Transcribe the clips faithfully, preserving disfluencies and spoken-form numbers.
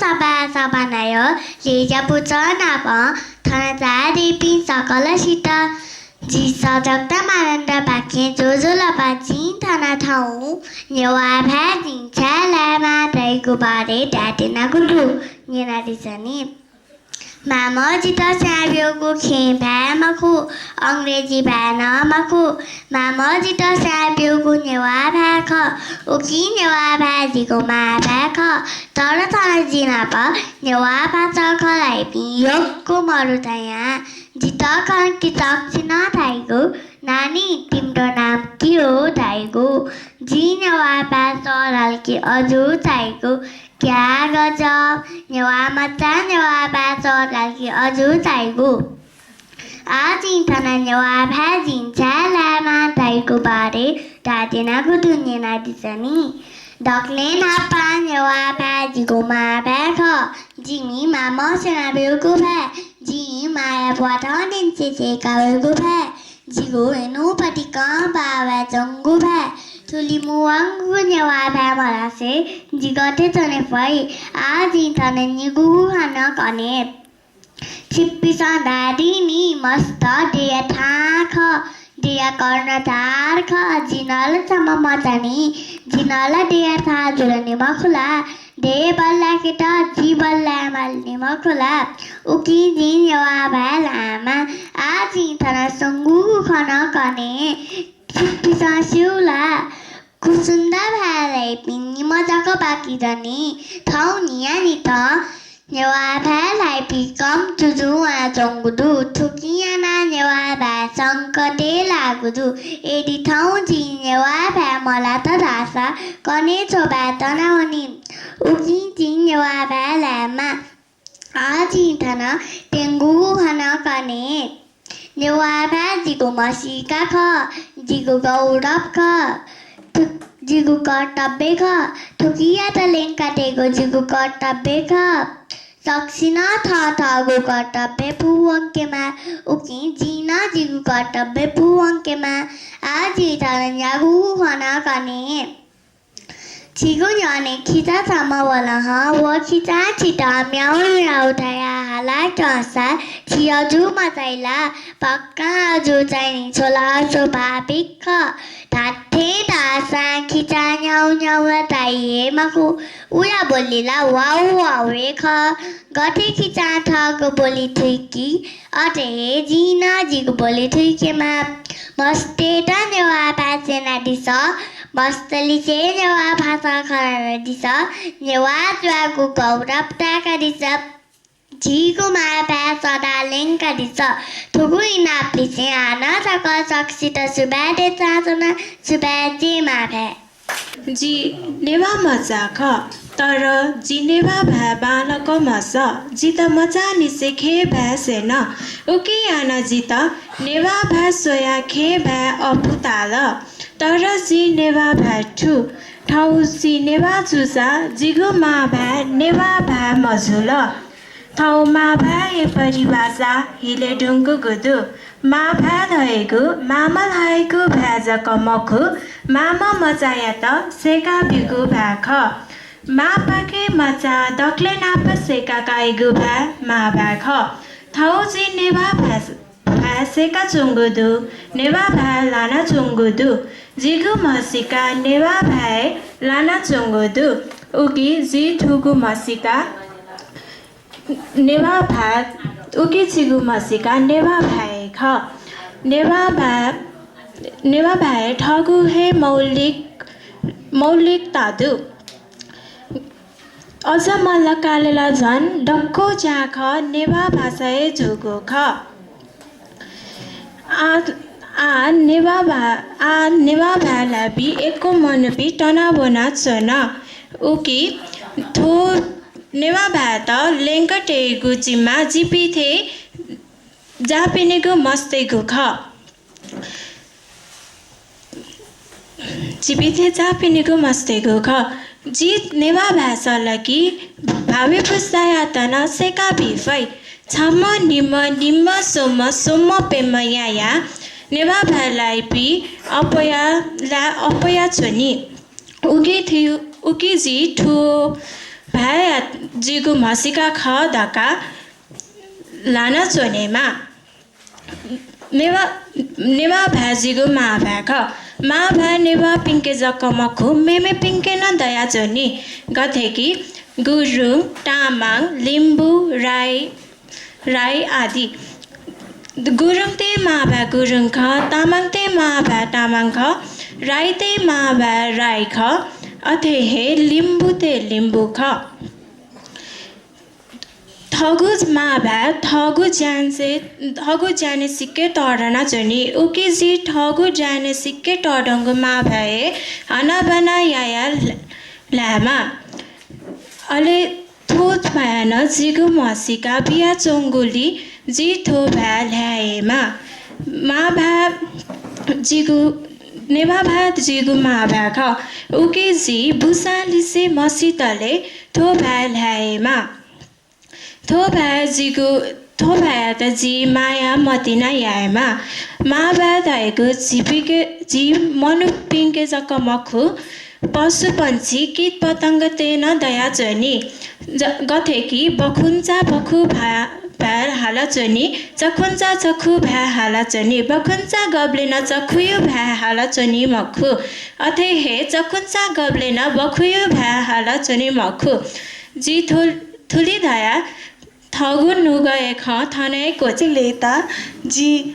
सभाय् सभानायः लय्‌ज्या पुचः नाप थन झायादीपिं सकलसित जि सजगता मानन्धरपाखें ज्वजलपा। जिं थन थौं नेवाः भाय् जिं छाय् लायेमाः धइगु बारे धायेत्यनागु दु, न्यनादिसँ नि। मामं जितः स्वयाब्यूगु खेँ भाय् मखु, अंग्रेजी भाय् नं मखु। मामं जितः स्वयाब्यूगु नेवाः भाय् खः। उकिं नेवाः भाय् जिगु मांभाय् खः। तर थन जि नाप नेवाः भाषा खँ ल्हाइपिं यक्व मदु धयां जितः खनाः सकसिनं धाइगु, नानी, तिमिगु नाम कि हो धाइगु। जिं नेवाः भाय् सः धाल कि अजू धाइगु। क्या गजब, नेवाः मचां नेवाः भाय् सः धाल कि अजू धाइगु। आः जिं थन नेवाः भाय् जिं छाय् लायेमाः धइगु बारे धायेत्यनागु दु, न्यनादिसँ नि। दकलय् न्हापां नेवाः भाय् जिगु मांभाय् खः। जिमि मामं स्वयाब्यूगु भाय्। जिं मांया प्वाथं निंतिं सय्‌का वयागु भाय्। जिगु न्हूपतिकं बाः वयाच्वंगु भाय्। थुलि मुंवंगु नेवाः भाय् मल्हासे जि गथे च्वने फइ? आः जिं थन निगूगु खँ नं कने। छिकपिन्सं धाःगु नि, मस्त देय्‌या थां खः, देय्‌या कर्णधार खः। जि नं ला छम्ह मचा नि, जि नं ला देय्‌या थां जुल नि मखु ला? देय् बल्लाकेत जि बल्लायेमाल नि मखु ला? उकिं जिं नेवाः भाय् ल्हायेमाः। आः जिं थन सुंगूगु खँ नं कने। छिकपिन्सं स्यू ला? कुसुन्दा भाय् ल्हाइपिं निम्ह जक बाकि दनि। थौं न्हियान्हिथं नेवाः भाय् ल्हाइपिं कम जुजुं वनाच्वंगु दु। थुकिं यानाः नेवाः भाय् संकटय् लाःगु दु। यदि थौं जिं नेवाः भाय् मल्हात धाःसा कन्हय् छ्वबाय् तनावनी। उकिं जिं नेवाः भाय् ल्हायेमाः। आः जिं थन प्यंगूगु खँ नं कने। नेवाः भाय् जिगु म्हसीका खः, जिगु गौरव खः, थु-, जिगु कर्तव्य खः। थुकियात ल्यंकातयेगु जिगु कर्तव्य खः। सकसिनं थःथःगु कर्तव्य पूवंकेमाः, उकिं जिं नं जिगु कर्तव्य पूवंकेमाः। आः जिं थन न्यागूगु खँ नं कने। झीगु न्ह्यःने खिचा छम्ह वल हं। व खिचां छितः म्याउ म्याउ धयाः हाला क्यंसा छि अजू मचाइ ला? पक्कां अजू चाहिँ नि, छु ला स्वाभाविक खः। धात्थें धाःसां खिचां न्याउ न्याउ ला धाइ हे मखु, उया बोली ला वाउ वाउ हे खः। गथे खिचां थःगु बोली थुइकी, अथे हे जिं नं जिगु बोली थुइकेमाः। मस्तय्त नेवाः भाय् स्यनादिसँ, मस्तलिसे नेवाः भाषा खँ ल्हानादिसँ, नेवाः जुयागु गौरव ताय्कादिसँ, झीगु मांभाय् सदां ल्यंकादिसँ। थुगु इनापलिसें हानं छकः सकसित सुभाय् देछानाच्वना, सुभाय् जि मांभाय्। जि नेवाः मचा खः, तर जि नेवाः भाय् बांलाक मसः। जितः मचांनिसें खेँ भाय् स्यन। उकिं यानाः जितः नेवाः भाय् स्वयाः खेँ भाय् अःपु ताल। तर जि नेवाः भाय् थु। थौं जि नेवाः जूसा जिगु मांभाय् नेवाः भाय् मजुल। थौं मांभाय्‌या परिभाषा हिले धुंकूगु दु। मांभाय् धइगु मांम्ह ल्हाइगु भाय् जक मखु, मांम्ह मचायात सय्का ब्यूगु भाय् खः। मांपाखें मचां दकलय् न्हापा सय्का काइगु भाय् मांभाय् खः। थौं जि नेवाः भाय्, भाय् सय्काच्वंगु दु, नेवाः भाय् ल्हानाच्वंगु दु। जिगु म्हसीका नेवाः भाय् ल्हानाच्वंगु दु। उकिं जि थुगु म्हसीका नेवाः भाय्, उकिं जिगु म्हसीका नेवाः भाय् खः। नेवाः भाय्, नेवाः भाय् थःगु हे मौलिक, मौलिकता दु। अझ मल्ल काले ला झन दक्व ज्या खः नेवाः भाषाय् जूगु खः। आः, आः नेवाः भा-, आः नेवाः भाय् ल्हाइपिं यक्व मनूपिं तनावनाच्वन। उकिं थ्व नेवाः भाय्‌त ल्यंकातयेगु जिम्मा जिपिं थें जाःपिनिगु मस्तय्गु खः। जिपिं थें जाःपिनिगु मस्तय्गु खः। जि नेवाः भाय् सल कि भावी पुस्तायात नं सय्का बी फइ। छम्ह निम्ह, निम्ह स्वम्ह, स्वम्ह प्यम्ह यायाः नेवाः भाय् ल्हाइपिं अप्वया ला-, अप्वयाच्वनी। उकिं थि-, उकिं जि थ्व भाय्‌या जिगु म्हसीका खः धकाः ल्हानाच्वनेमा। नेवाः, नेवाः भाय् जिगु मांभाय् खः। मांभाय् नेवाःपिंके जक मखु, मेमेपिंके नं दयाच्वनी। गथे कि गुरुङ, तामाङ, लिम्बू, राई, राई आदि। गुरुङतय् मांभाय् गुरुङ खः, तामाङतय् मांभाय् तामाङ खः, राईतय् मांभाय् राई खः, अथे हे लिम्बूतय् लिम्बू खः। थःगु मांभाय् थःगु ज्यानसे, थःगु ज्यानय् सिक्क तःधनाच्वनी। उकिं जिं थःगु ज्यानय् सिक्क तःधंगु मांभाय् हे हनाबना याया ल्हायेमा। अले थ्व भाय्‌नं जिगु म्हसीका बियाच्वंगुलिं जिं थ्व भाय् ल्हायेमा। मांभाय् जिगु, नेवाः भाय् जिगु मांभाय् खः। उकिं जिं बुसांलिसे म्हसीतले थ्व भाय् ल्हायेमा। थ्व भाय् जिगु, थ्व भाय्‌यात जिं माया मतिना यायेमा। मांभाय् धइगु झीपिंके, झी मनूपिंके जक मखु, पशुपंक्षी, कीटपतंगतय् नं दयाच्वनी। ज-, गथे कि बखुंचा बखु भा-, भाय् हालाच्वनी, चखुंचा चखु भाय् हालाच्वनी, बखुंचा गबलें नं चखुयु भाय् हालाच्वनी मखु, अथे हे चखुंचा गबलें नं बखुयु भाय् हालाच्वनी मखु। जिं थु-, थुलि धयाः थःगु नुगःया खँ थन हे क्वःछी। लय्‌ताः जि,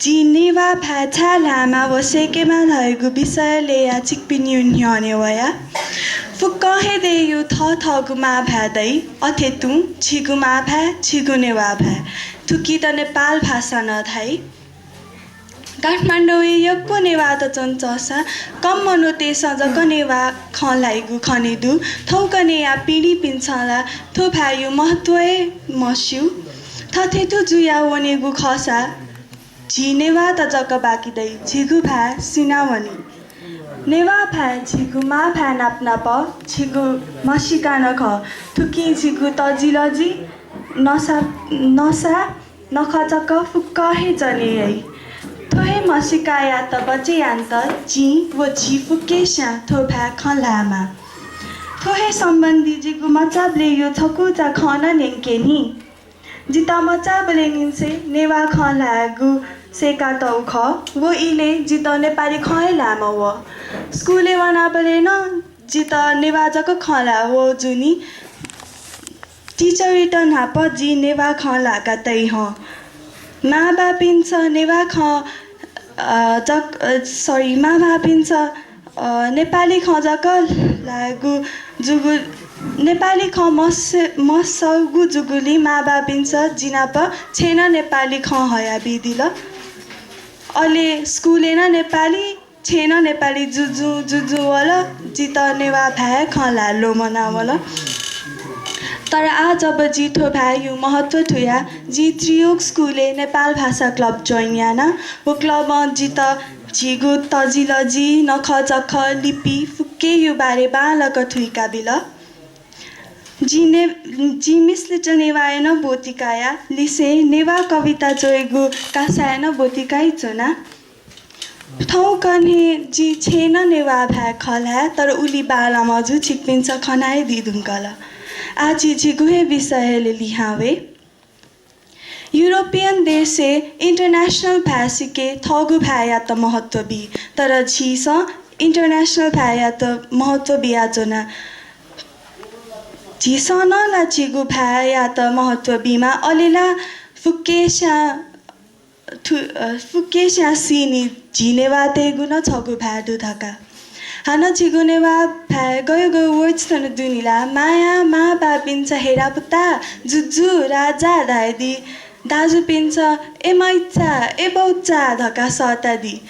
जि नेवाः भाय् छाय् ल्हायेमा व सय्‌केमा धइगु विषय ल्ययाः छिकपिनिगु न्ह्यःने वया। फुक्कं हे देय्‌यु थःथःगु मांभाय् दइ। अथे तुं झीगु मांभाय्, झीगु नेवाः भाय्। थुकियात नेपाल भाषा नं धाइ। काठमाडौंय् यक्व नेवाःत च्वंच्वंसां कम मनूतय्‌सं जक नेवाः खँ ल्हाइगु खने दु। थौंकन्हय् या पिढीपिन्सं ला थ्व भाय्‌यु महत्व हे मस्यू। थथे तुं जुया वनेगु खःसा झी नेवाःत जक बाकि दइ, झीगु भाय् सिनावनी। नेवाः भाय् झीगु मांभाय् नापनाप झीगु म्हसीका नं खः। थुकिं झीगु तजिलजि, नसा, नसा, नखःचखः फुक्क हे जने याइ। थ्व हे म्हसीकायात बचय् यायेत जिं व झी फुक्कसियां थ्व भाय् खँ ल्हायेमा। थ्व हे सम्बन्धी जिगु मचाबलय्‌यु छकूचा खँ नं न्यंके नि। जितः मचाबलय् निसें नेवाः खँ ल्हायेगु सय्‌कातःगु खः। व इलय् जितः नेपाली खँ हे ल्हायेमा वः। स्कुलय् वनाबलय् नं जितः नेवाः जक खँ ल्हाये वः जुनि। टिचरयात न्हापा जिं नेवाः खँ ल्हाका तइ हं। मांभाय्‌पिन्सं नेवाः खँ, अ, जक, अ, sorry, मांभाय्‌पिन्सं, अ, नेपाली खँ जक ल्हायेगु जुगु, नेपाली खँ मस-, मसःगु जुगुलिं मांभाय्‌पिन्सं जि नाप छेँनं नेपाली खँ हयाबिदिल। अले स्कुलय् नं नेपाली, छेँनं नेपाली जुजुं जुजुं वल, जितः नेवाः भाय् खँ ल्हाये ल्वःमना वल। तर आः जब जिं थ्व भाय्‌यु महत्व थुयाः जिं त्रियुग स्कुलय् नेपाल भाषा क्लब join याना। व क्लबं जितः झीगु तजिलजि, नखःचखः, लिपि फुक्कय्‌यु बारे बांलाक थुइकाबिल। जिं ने-, जिं Miss Little नेवाःय् नं ब्वति काया, लिसें नेवाः कविता च्वयेगु कासाय् नं ब्वति काइच्वना। थौंकन्हय् जि छेँनं नेवाः भाय् खँ ल्हाये, तर उलि बांलाःम्ह जू, छिकपिन्सं खना हे दी धुंकल। आः झी झीगु हे विषयलय् लिहां वये। European देशय् international भाय् सिके थःगु भाय्‌यात महत्व बी, तर झीसं international भाय्‌यात महत्व बियाच्वना। झीसं नं ला झीगु भाय्‌यात महत्व बीमाः, अले ला फुक्कसियां थु-, अ, फुक्कसियां सीनि झी नेवाःतय्‌गु नं छगू भाय् दु धकाः। हानं झीगु नेवाः भाय् गयु गयु words थन दुनि ला, माया, मांभाय्‌पिन्सं हेरा पुता, जुजु, राजा धायेदी, दाजुपिन्सं ए माइचा, ए बौचा धकाः सःतादी।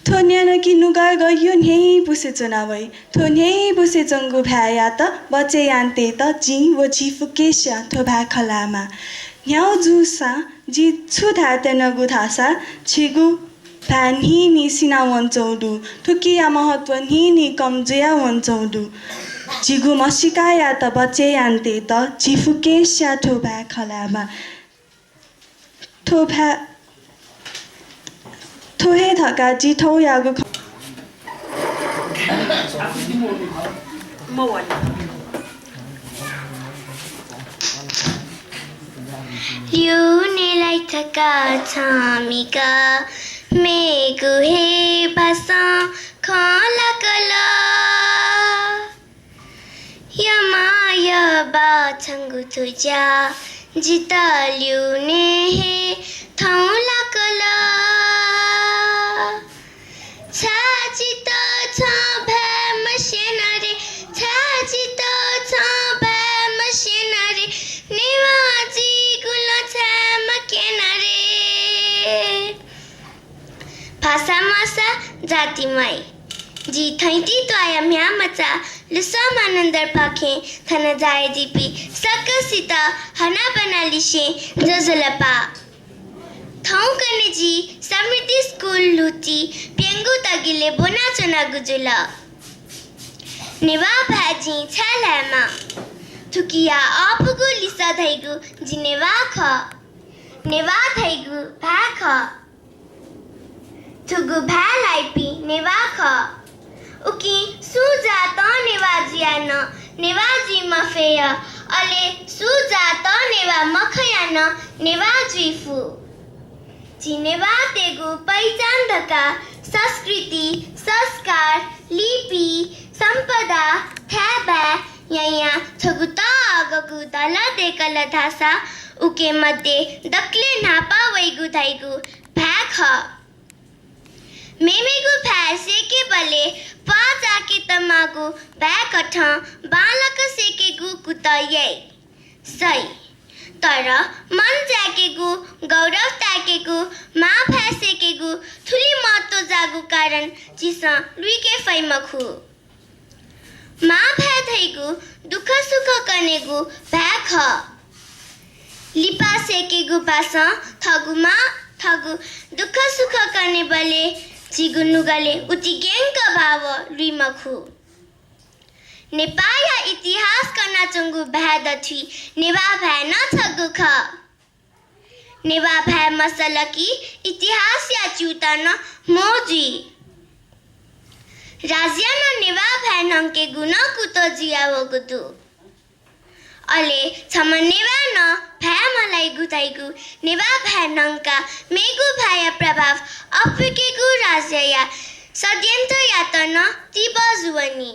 थ्व न्यन कि नुगः गयु न्ह्यइपुसे च्वना वइ। थ्व न्ह्यइपुसे च्वंगु भाय्‌यात बचय् यानातयेत जिं व झी फुक्कसियां थ्व भाय् खँ ल्हायेमाः। न्ह्यागु जूसां जिं छु धायेत्यनागु धाःसा, झीगु भाय् न्हिं न्हिं सिनावंच्वंगु दु। थुकिया महत्व न्हिं न्हिं कम जुया वंच्वंगु दु। झीगु म्हसीकायात बचय् यानातयेत झी फुक्कसियां थ्व भाय् खँ ल्हायेमाः। थ्व भाय्, थ्व हे धकाः जिं थौंयागु खँ ल्यूने लाइ थका छमिका, मेगु हे भाषां खँ लाकल। यमा यबा छंगु थुज्या, जितः ल्यूने हे थौं लाकल। छाय् जितः छं भाय् मस्यना रे, छाय् जितः छं भाय् मस्यना रे, नेवाः जुइगु लँ छाय् मक्यना रे। भाषा म्वाःसा जाति म्वाइ। जि थैंति त्वाःया म्ह्याय् मचा लुसं मानन्धरपाखें थन झायादीपिं सकसित हनाबना लिसें ज्वजलपा। थौंकन्हय् जि समृद्धि स्कुल ल्हुति प्यंगू तगिलय् ब्वनाच्वनागु जुल। नेवाः भाय् जिं छाय् ल्हायेमाः? थुकिया अःपुगु लिसः धइगु जि नेवाः खः। नेवाः धइगु भाय् खः। थुगु भाय् ल्हाइपिं नेवाः खः। उकिं सुं जातं नेवाः जुयाः नं नेवाः जुइ मफय्, अले सुं जातं नेवाः मखयाः नं नेवाः जुइ फु। झी नेवाःतय्गु पहिचान धकाः संस्कृति, संस्कार, लिपि, सम्पदा, थाय्बाय्, यायां छगू तःगःगु दला दय्कल धाःसा उके मध्ये दकलय् न्हापां वइगु धइगु भाय् खः। मेमेगु भाय् सय्केबलय् प्वाः चाय्के तःमाःगु भाय्कथं बांलाक सय्केगु कुतः याइ। सइ। तर मान चाय्केगु, गौरव ताय्केगु, मां भाय् सय्केगु थुलि महत्व जाःगु कारण झीसं लुइके फइ मखु। मां भाय् धइगु दुःख सुख कनेगु भाय् खः। लिपा सय्केगु बासं थःगु मां, थःगु दुःख सुख कनेबलय् झीगु नुगलय् उतिग्यंक भाव लुइ मखु। नेपाःया इतिहास कनाच्वंगु भाय् दथुइ नेवाः भाय् नं छगू खः। नेवाः भाय् मसल कि इतिहासया च्यूताः नं म्हो जुइ। राज्यं नं नेवाः भाय् न्हंकेगु नं कुतः जुयावःगु दु। अले छम्ह नेवाः नं भाय् मलाइगु धइगु नेवाः भाय् न्हंकाः मेगु भाय्या प्रभाव अप्वय्केगु राज्यया षड्यन्त्रयात नं तिबः जुवनी।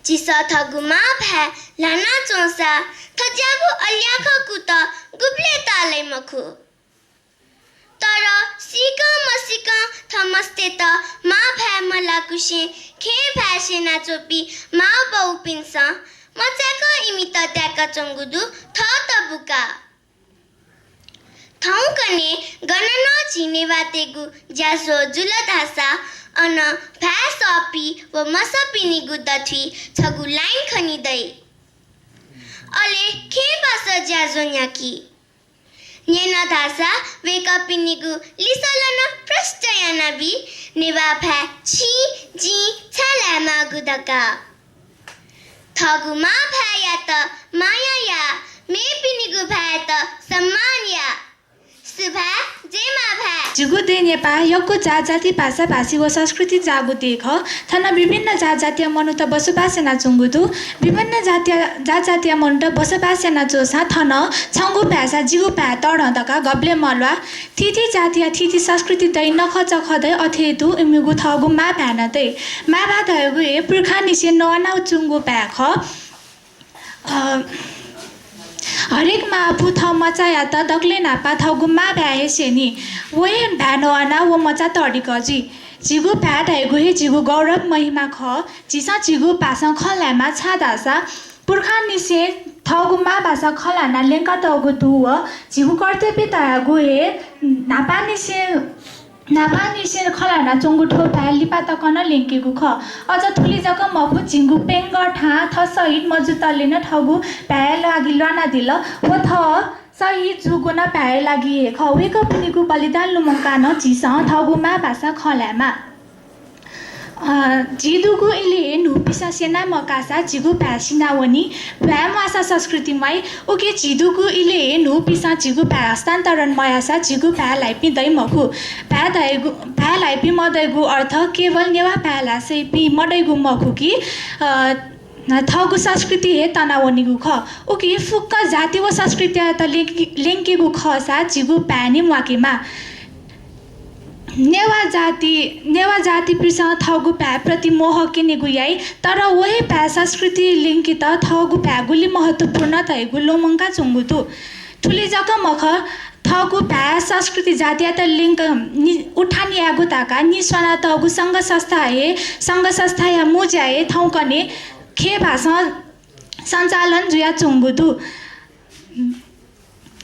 झीसं थःगु मां भाय् ल्हानाच्वंसा थज्याःगु अल्याखः कुतः गुबलें ताःलाइ मखु। तर सीकं मसीकं थः मस्तय्त मां भाय् मलाकुसें खँय् भाय् स्यनाच्वंपिं मांबौपिन्सं मचाय्कं इमित ताय्काच्वंगु दु थःत बुकाः। थौंकन्हय् गन नं झी नेवाःतय्गु ज्याझ्वः जुल धाःसा अन भाय् सःपिं व मसःपिनिगु दथुइ छगू line खने दइ। अले खँय् भासः ज्याझ्वः न्ह्याकी। न्यन धाःसा वय्कःपिनिगु लिसः ला नं प्रष्ट यानाबी, नेवाः भाय् छिं जिं छाय् ल्हायेमाःगु धकाः। थःगु मां भाय्‌यात माया या, मेपिनिगु भाय्‌यात सम्मान या। सुभाय्, जय मां भाय्। झीगु देय् नेपाः यक्व जात जाति, भाषा भाषी व संस्कृति जाःगु देय् खः। थन विभिन्न जात जातिया मनूत बसोबास यानाच्वंगु दु। विभिन्न जातिया, जात जातिया मनूत बसोबास यानाच्वंसां थन छंगु भाय्‌सा जिगु भाय् तःधं धकाः गबलें मल्वाः। थीथी जातिया थीथी संस्कृति दइ, नखःचखः दइ, अथे हे तुं इमिगु थःगु मां भाय् नं दइ। मां भाय् धयागु हे पुर्खांनिसें नवानाच्वंगु भाय् खः। अ, हरेक मांआपुं थः मचायात दकलय् न्हापां थःगु मां भाय् हे स्यनी। व हे भाय् नवानाः व मचा तःधिकः जुइ। झीगु भाय् धयागु हे झीगु गौरव महिमा खः। झीसं झीगु भाषां खँ ल्हायेमाः, छाय्‌धाःसा पुर्खांनिसें थःगु मां भाषां खँ ल्हानाः ल्यंकातःगु दु व झीगु कर्तव्य धयागु हे न्हापांनिसें न्हापांनिसें खँ ल्हानाच्वंगु थ्व भाय् लिपा तक नं ल्यंकेगु खः। अझ थुलि जक मखु, झिंगु प्यंगः थां थः शहीद मजुतले नं थःगु भाय्‌या लागि ल्वानादिल। व थः शहीद जूगु नं भाय्‌या लागि हे खः। वय्‌कःपिनिगु बलिदान लुमंकाः नं झीसं थःगु मां भाषां खँ ल्हायेमाः। अ, झी दुगु इलय् हे न्हूपिसं स्यना मकाःसा झीगु भाय् सिनावनी। भाय् म्वाःसा संस्कृति म्वाइ। उकिं झी दुगु इलय् हे न्हूपिसं झीगु भाय् हस्तान्तरण मयाःसा झीगु भाय् ल्हाइपिं दइ मखु। भाय् धइगु, भाय् ल्हाइपिं मदइगु अर्थ केवल नेवाः भाय् ल्हासेपिं मदइगु मखु कि, अ, थःगु संस्कृति हे तनावनीगु खः। उकिं फुक्क जाति व संस्कृतियात ल्यंकि-, ल्यंकीगु खःसा झीगु भाय् नि म्वाकेमाः। नेवाः जाति, नेवाः जातिपिन्सं थःगु भाय् प्रति मोह क्यनेगु याइ, तर व हे भाय् संस्कृति ल्यंकेत थःगु भाय् गुलि महत्त्वपूर्ण धइगु ल्वःमंकाच्वंगु दु। थुलि जक मखु, थःगु भाय् संस्कृति जातियात ल्यंक नि-, उठान यायेगु धकाः निस्वनातःगु संघ संस्था हे, संघ संस्थाया मू ज्या हे थौंकन्हय् खय् भासं सञ्चालन जुयाच्वंगु दु।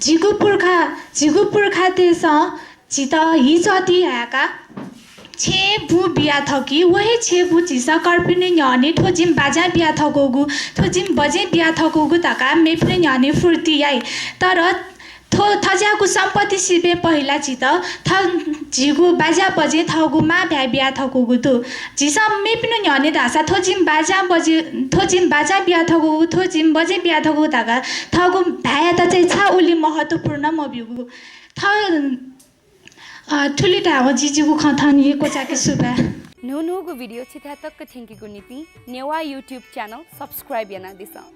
झीगु पुर्खा, झीगु पुर्खातय्सं झीत हिचःति हाय्काः छेँ बुँ बिया थकी, व हे छेँ बुँ झीसं कर्पिनि न्ह्यःने थ्व जिमि बाज्यां बिया थकूगु, थ्व जिमि बजें बिया थकूगु धकाः मेपिनि न्ह्यःने फुर्ति याइ। तर थ्व थज्याःगु सम्पत्ति सिबें पहिला झीत थ-, झीगु बाज्या बजें थःगु मां भाय् बिया थकूगु दु। झीसं मेपिनि न्ह्यःने धाःसा थ्व जिमि बाज्यां बजें, थ्व जिमि बाज्यां बिया थकूगु, थ्व जिमि बजें बिया थकूगु धकाः थःगु भाय्‌यात चाहिँ छाय् उलि महत्त्वपूर्ण मब्यूगु? थ-, अ, थुलि धायेवं जि जिगु खँ थन हे क्वचायेके। सुभाय्। न्हून्हूगु video छिथाय् तक थ्यंकेगु निंतिं नेवाः YouTube channel subscribe यानादिसँ।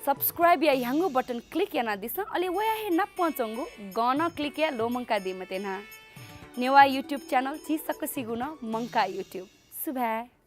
Subscribe या ह्याउँगु button click यानादिसँ, अले वया हे नापं च्वंगु गं नं click याये ल्वःमंकादी मते न्हा। नेवाः YouTube channel झी सकसिगु नं मंकाः YouTube। सुभाय्।